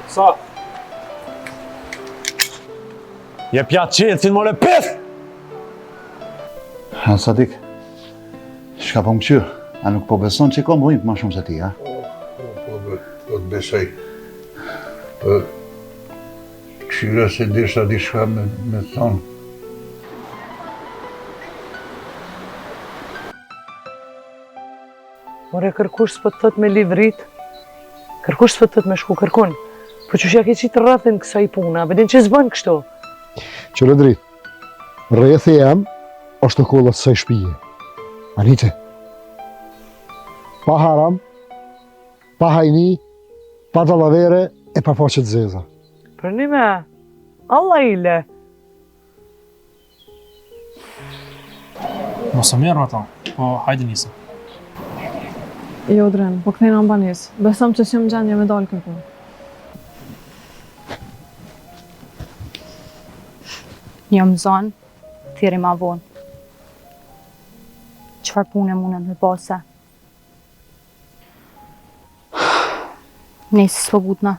Sa? Jepja çelësin more pis! Ha, Sadik, çka po më kqyr? A nuk po beson që kom dhimt ma shumë se ti, a? Po, po, po, po të besoj. Po, kqyra se desha diçka me, me thonë. More kërkush s'po të thot me livrit, kërkush s'po të thot me shku kërkun, po qysh ja ke qitë rrethin kësaj puna, vedin që s'bën kështu. Qyre Drit, rrethi jem është te kollat e kësaj shpije. Anite, pa haram, pa hajni, pa dallavere e pa faqe të zeza. Përnime, Allah ile, Mos u merr me ta, po hajde nisim. Jo, Dren, po kthehna në banesë. Besom që s'jam n'gjendje me dalë kërkun. Jam zonë, thirri ma vonë. Çfarë pune mundet me pase? Nejse s'po ngutna.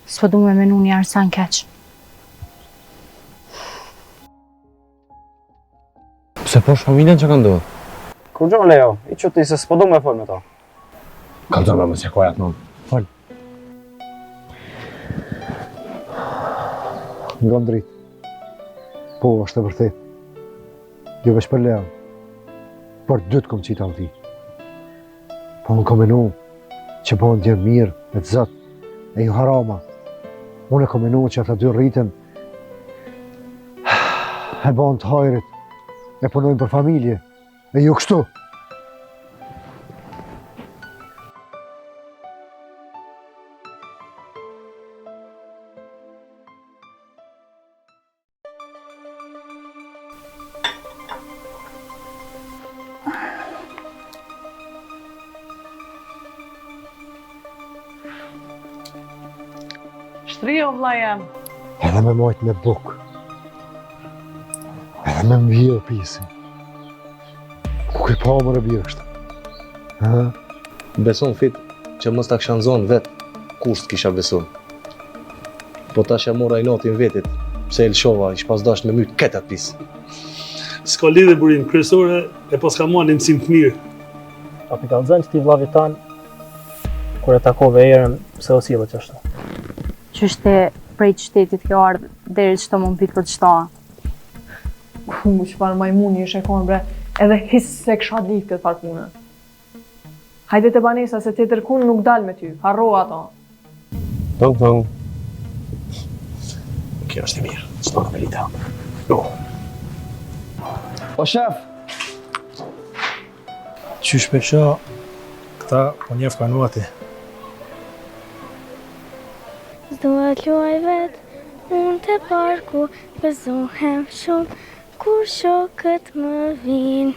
S'po du me menu një arsan keq. Pse po familjen që ka ndodhë? Kurgjo Leo, i që ti se s'po du me fol me to. Kallzoma mos e kojat non. Fol. Nga Drit. Po, është e vërtet. Jo veç për Leon. Për dytë kom qitë allti. Po unë kom menu që bëhen djem mirë e të zot, e ju harama. Unë e kom menu që ata dy rritën e bëhen të hajrit, e punojnë për familje, e ju kështu. Shtri o vlla jem. Edhe me majtë me bukë. Edhe me më vjedh pisin. Ku ke pa more bir kështu? Ha? Besom fit që mos ta kisha nxonë vet, kurrë s'kisha besu. Po tash ja mora inatin vetit, pse e lëshova, ish pas dasht me myt këtë atë pis. S'ka lidhje burim, kryesore e paska marrë një mësim të mirë. A p'i kallzon ti vllavit tan kur e takove Erën pse o sille qashtu? Qysh ti prej qytetit ke ardhë deri qëto më pyt për qëta? Ku, çfarë majmuni ishe konë bre, edhe hiç s'e kisha ditë këtë farë pune. Hajde te banesa se tjetër kun nuk dal me ty, harro ato. Tong tong. Kjo është e mirë, ç'do në merita. No. O shef, Qysh pe shoh, këta po njef kanë vati. S'dua t'luaj vet, unë te parku, gëzohem shumë, kur shokët më vinë.